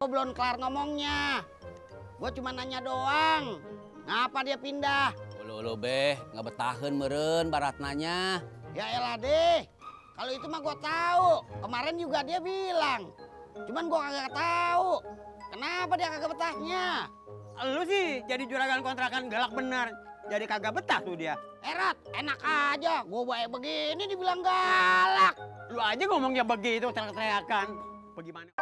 Gue belum kelar ngomongnya. Gue cuma nanya doang. Ngapa dia pindah? Ulu beh, nggak betahan meren barat nanya. Ya elah deh. Kalau itu mah gue tahu. Kemarin juga dia bilang. Cuman gue kagak tahu. Kenapa dia kagak betahnya? Lu sih jadi juragan kontrakan galak bener. Jadi kagak betah tuh dia. Erat, enak aja. Gue baik begini dibilang galak. Lu aja ngomongnya begitu, teriak-teriakan. Bagaimana?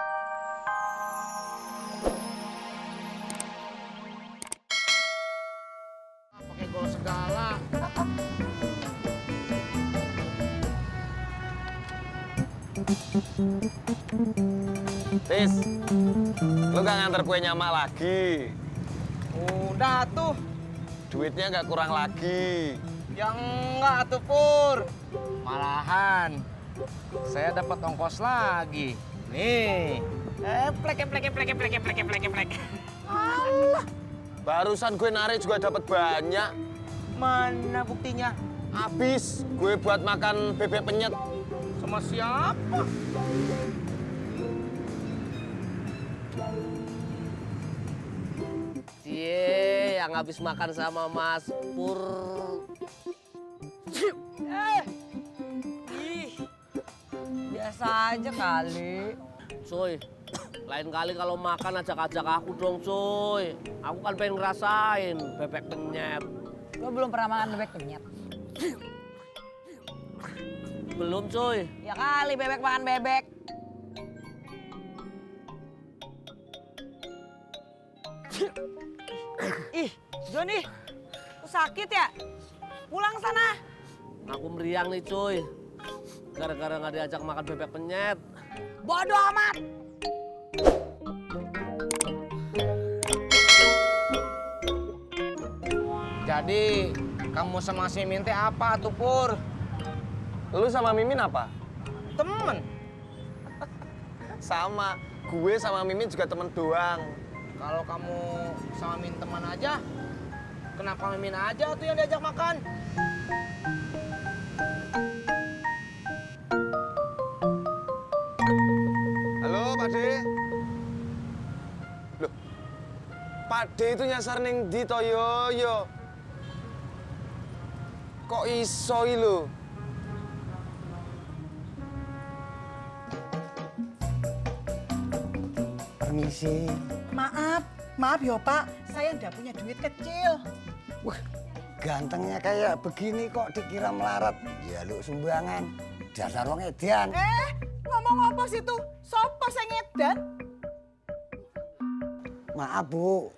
Pakai gol segala. Tis, lu gak nganter kuenya mak lagi? Udah tuh, Duitnya gak kurang lagi. yang enggak tuh Pur. Malahan, saya dapat ongkos lagi. Nih, plek. Barusan gue narik juga dapat banyak. Mana buktinya? Habis gue buat makan bebek penyet. Sama siapa? Cie, yang habis makan sama Mas Pur. Biasa aja kali. Cuy, lain kali kalau makan ajak-ajak aku dong cuy. Aku kan pengen ngerasain bebek penyet. Lo belum pernah makan bebek penyet? Belum cuy. Ya kali bebek makan bebek. Ih, Joni, lu sakit ya? Pulang sana. Aku meriang nih cuy. Gara-gara nggak diajak makan bebek penyet. Bodoh amat. Jadi, kamu sama si Mimin teh apa tuh Pur? Lu sama Mimin apa? Temen. Sama, gue sama Mimin juga temen doang. Kalau kamu sama Mimin teman aja, kenapa Mimin aja tuh yang diajak makan? Halo Pak De. Loh, Pak De itu nyasar ning di Toyoyo. Kok iso lho? Permisi. Maaf ya Pak, saya ndak punya duit kecil. Wah, gantengnya kayak begini kok dikira melarat. Ya lu sumbangan. Dasar wong edan. Ngomong apa sih tuh? Sopo sing edan? Maaf Bu,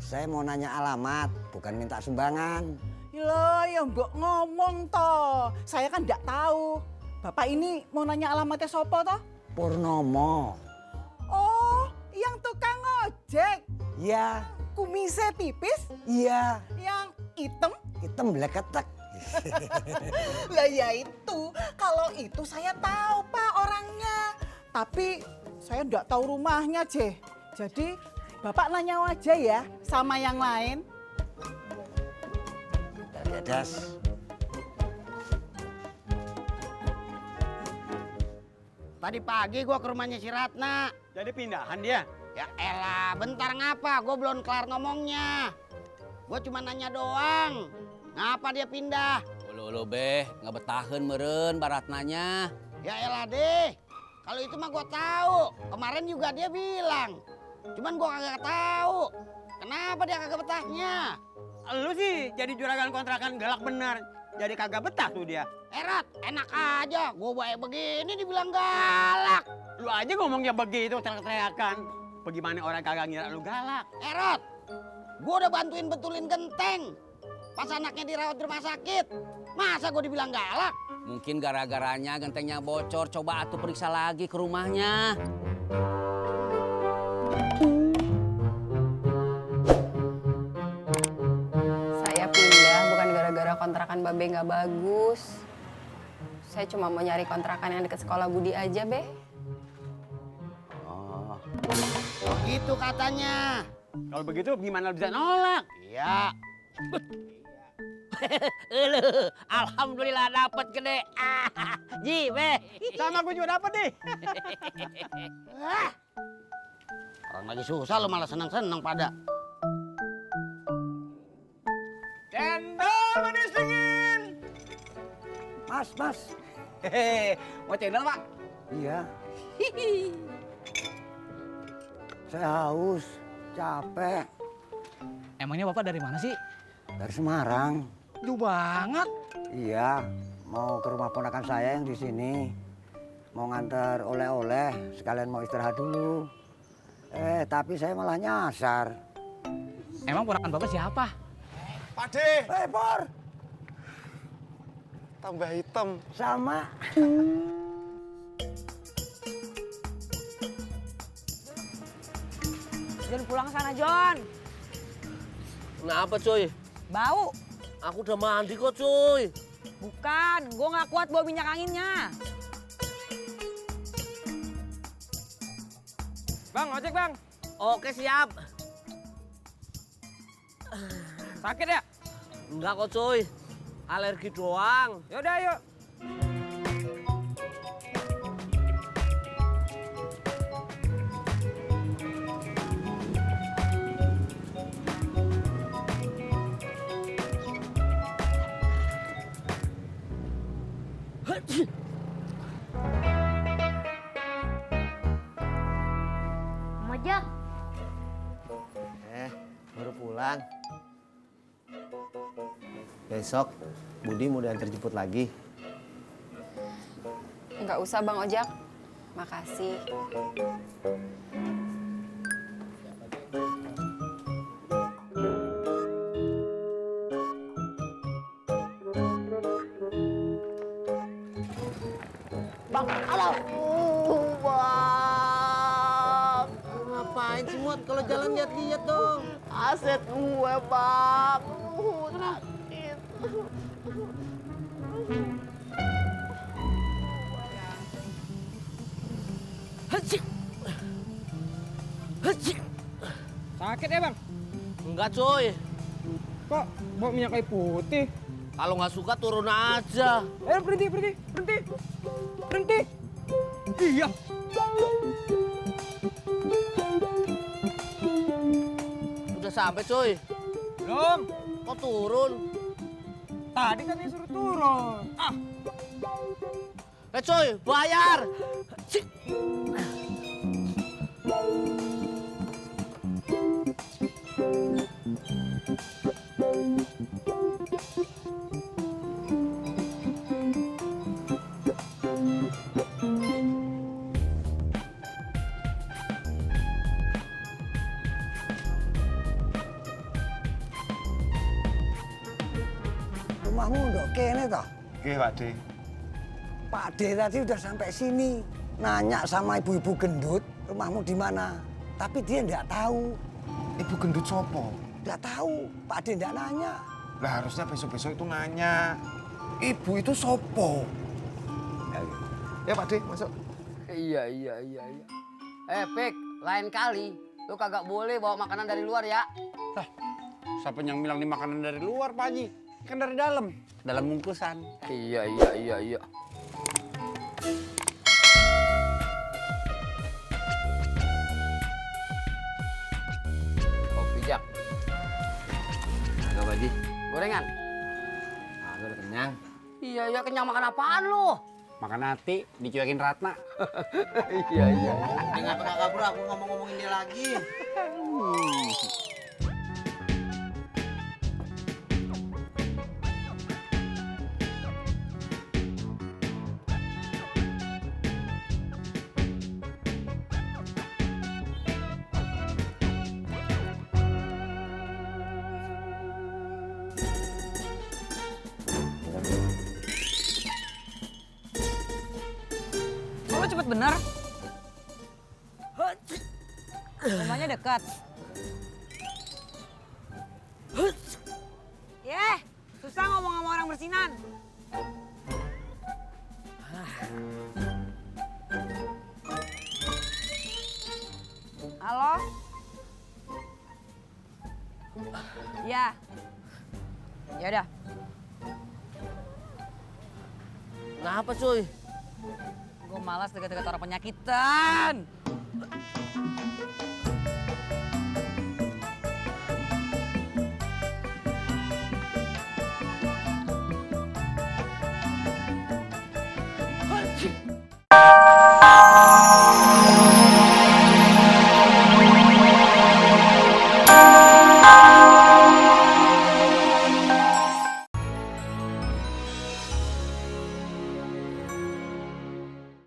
saya mau nanya alamat, bukan minta sumbangan. Loh, ya mbok ngomong toh. Saya kan ndak tahu. Bapak ini mau nanya alamatnya sopo toh? Purnomo. Oh, yang tukang ojek. Iya, Kumisnya tipis, iya. yang hitam. Hitam bleketek. Lah ya itu, kalau itu saya tahu Pak orangnya. Tapi saya ndak tahu rumahnya, Je. Jadi Bapak nanya aja ya sama yang lain. Das. Tadi pagi gue ke rumahnya si Ratna. Jadi pindahan dia. Ya elah, bentar ngapa? Gue belum kelar ngomongnya. Gue cuma nanya doang. Ngapa dia pindah? Ulu beh, nggak betahan meren barat nanya. Ya elah deh. Kalau itu mah gue tahu. Kemarin juga dia bilang. Cuman gue kagak tahu. Kenapa dia kagak betahnya? Lu sih jadi juragan kontrakan galak bener. Jadi kagak betah tuh dia. Erat, enak aja. Gue baik begini dibilang galak. Lu aja ngomongnya begitu, teriak-teriakan. Bagaimana orang kagak ngira lu galak? Erot, gue udah bantuin betulin genteng. Pas anaknya dirawat di rumah sakit. Masa gue dibilang galak? Mungkin gara-garanya gentengnya bocor. Coba atuh periksa lagi ke rumahnya. Saya pindah bukan gara-gara kontrakan Babe nggak bagus. Saya cuma mau nyari kontrakan yang dekat sekolah Budi aja, Be. Oh gitu katanya. Kalau begitu gimana lu bisa nolak? Iya. Alhamdulillah dapet gede. Ji, Beh. Sama gue juga dapet nih. Orang lagi susah lo malah seneng-seneng pada. Cendol manis dingin. Mas. Hehe, mau cendol Pak? Iya. Saya haus, capek. Emangnya Bapak dari mana sih? Dari Semarang. Jauh banget. Iya, mau ke rumah ponakan saya yang di sini. Mau nganter oleh-oleh, sekalian mau istirahat dulu. Tapi saya malah nyasar. Emang ponakan Bapak siapa? Pak De, Por, tambah hitam. sama. John pulang sana John. Kenapa cuy? Bau. Aku udah mandi kok cuy. Bukan, gue nggak kuat bawa minyak anginnya. Bang, ojek bang. Oke siap. Sakit ya? Enggak kok cuy. Alergi doang. Yaudah yuk. Mojak. Baru pulang. Besok Budi mau diantar jemput lagi. Nggak usah Bang Ojak. Makasih. Bang, halo. Bang. Ngapain sih Mut? Kalau jalan lihat-lihat dong. Aset gue, Bang. Sakit. Sakit ya bang? Enggak cuy. Kok bawa minyak kayu putih? Kalau nggak suka turun aja. Berhenti. Iya. Udah sampai cuy. Belum. Kok turun? Tadi katanya suruh turun. Cuy, bayar. Rumahmu ndok kene toh? Oke, Pak De. Pak D tadi udah sampai sini. Nanya sama ibu-ibu gendut, rumahmu di mana? Tapi dia nggak tahu. Ibu gendut sopo? Nggak tahu. Pak D nggak nanya. Lah harusnya besok-besok itu nanya. Ibu itu sopo? Ya Pak De, masuk. Iya. Pik, lain kali lu kagak boleh bawa makanan dari luar ya. Siapa yang bilang ini makanan dari luar, Pak Haji? Kan dari dalam bungkusan. Iya. Kopi Jak. Enggak, Pak Haji. Gorengan. Aku udah kenyang. Iya, kenyang makan apaan lu? Makan hati, dicuekin Ratna. Iya. Dengan tengah kabur aku nggak mau ngomongin dia lagi. Kok lo cepet bener? Rumahnya dekat. Susah ngomong sama orang bersinan. Halo? Ya. Ya udah. Kenapa cuy? Gue malas deket-deket orang penyakitan.